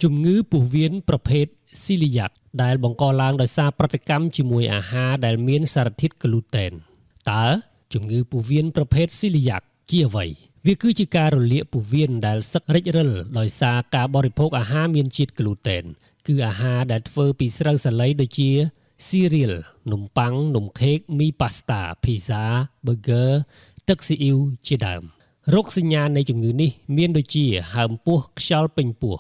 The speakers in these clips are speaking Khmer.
ជំងឺពោះវៀនប្រភេទស៊ីលីយ៉ាក់ដែលបង្កឡើងដោយសារប្រតិកម្មជាមួយអាហារដែលមានសារធាតុក្លូតេនតើជំងឺពោះវៀនប្រភេទស៊ីលីយ៉ាក់ជាអ្វីវាគឺជាការរលាកពោះវៀនដែលសឹករិចរិលដោយសារការបរិភោគអាហារមានជាតិក្លូតេនគឺអាហារដែលធ្វើពីស្រូវសាលីដូចជាស៊ីរៀលនំប៉័ងនំខេកមីប៉ាស្តាភីហ្សាប៊ឺហ្គឺទឹកស៊ីអ៊ីវជាដើមរោគសញ្ញានៃជំងឺនេះមានដូចជាហើមពោះខ្យល់ពេញពោះ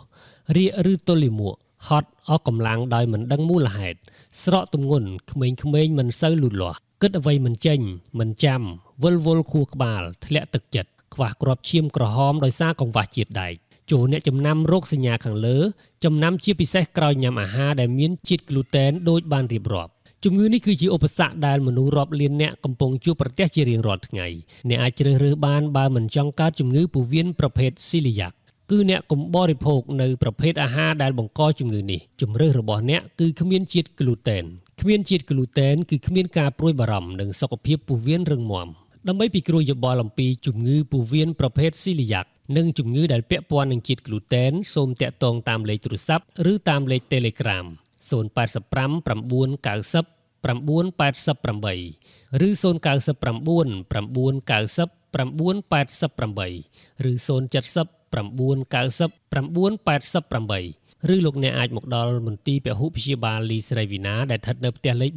រាកឬទល់លាមកហត់អស់កម្លាំងដោយមិនដឹងមូលហេតុស្រកទម្ងន់ក្មេងៗមិនសូវលូតលាស់គិតអ្វីមិនចេញមិនចាំវិលវល់ខួរក្បាលធ្លាក់ទឹកចិត្តខ្វះគ្រាប់ឈាមក្រហមដោយសារកង្វះជាតិដែកចូលអ្នកចំណាំរោគសញ្ញាខាងលើចំណាំជាពិសេសក្រោយញ៉ាំអាហារដែលមានជាតិក្លូតេនដូចបានរៀបរាប់ជំងឺនេះគឺជាឧបសគ្គដែលមនុស្សរាប់លានអ្នកកំពុងជួបប្រទះជារៀងរាល់ថ្ងៃអ្នកអាចជ្រើសរើសបានបើមិនចង់កើតជំងឺពោះវៀនប្រភេទស៊ីលីយ៉ាក់ គឺអ្នកកុំបរិភោគនៅប្រភេទអាហារដែលបង្កជំងឺនេះជំរើសរបស់អ្នកគឺគ្មានជាតិក្លូតេនគ្មានជាតិក្លូតេនគឺគ្មានការព្រួយបារម្ភនិងសុខភាពពោះវៀនរឹងមាំដើម្បីពិគ្រោះយោបល់អំពីជំងឺពោះវៀនប្រភេទស៊ីលីយ៉ាក់និងជំងឺដែលពាក់ព័ន្ធនឹងជាតិក្លូតេនសូមតាក់ទងតាមលេខទូរស័ព្ទឬតាមលេខ Telegram 085 990 988ឬ099 990 988ឬ070 990 988ឬលោកអ្នកអាចមកដល់មន្ទីរពហុព្យាបាលលីស្រីវីណាដែលស្ថិតនៅផ្ទះលេខ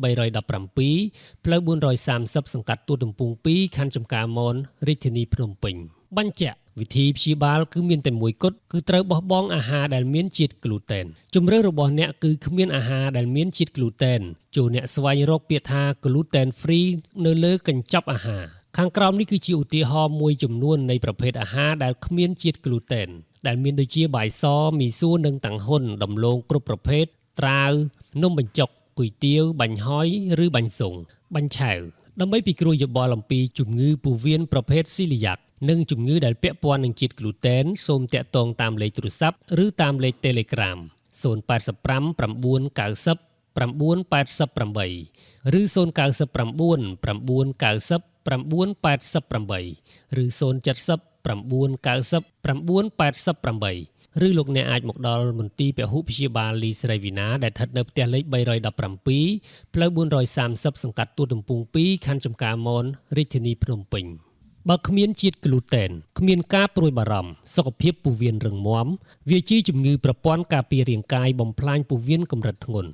317ផ្លូវ430សង្កាត់ទួលទំពូង2ខណ្ឌចំការមនរាជធានីភ្នំពេញបញ្ជាក់វិធីព្យាបាលគឺមានតែមួយគត់គឺត្រូវបោះបង់អាហារដែលមានជាតិក្លូតេនជំរើសរបស់អ្នកគឺគ្មានអាហារដែលមានជាតិក្លូតេនចូលអ្នកស្វែងរកពាក្យថា gluten free នៅលើកញ្ចប់អាហារខាងក្រោមនេះគឺជាឧទាហរណ៍មួយចំនួននៃប្រភេទអាហារដែលគ្មានជាតិក្លូតេនដែលមានដូចជាបាយសមីសួរនិងតាំងហ៊ុនដំឡូងគ្រប់ប្រភេទត្រាវនំបញ្ចុកគុយទាវបាញ់ហុយឬបាញ់ស៊ុងបាញ់ឆែវដើម្បីពិគ្រោះយោបល់អំពីជំងឺពោះវៀនប្រភេទស៊ីលីយ៉ាក់និងជំងឺដែលពាក់ព័ន្ធនឹងជាតិក្លូតេនសូមតាក់ទងតាមលេខទូរស័ព្ទឬតាមលេខ Telegram 085 990 988ឬ099 990 988ឬ070 990 988ឬលោកអ្នកអាចមកដល់មន្ទីរពហុព្យាបាលលីស្រីវីណាដែលស្ថិតនៅផ្ទះលេខ317ផ្លូវ430សង្កាត់ទួលទំពូង2ខណ្ឌចំការមនរាជធានីភ្នំពេញបើគ្មានជាតិក្លូតេនគ្មានការព្រួយបារម្ភសុខភាពពោះវៀនរឹងមាំវាជាជំងឺប្រព័ន្ធការពាររាងកាយបំផ្លាញពោះវៀនកម្រិតធ្ងន់។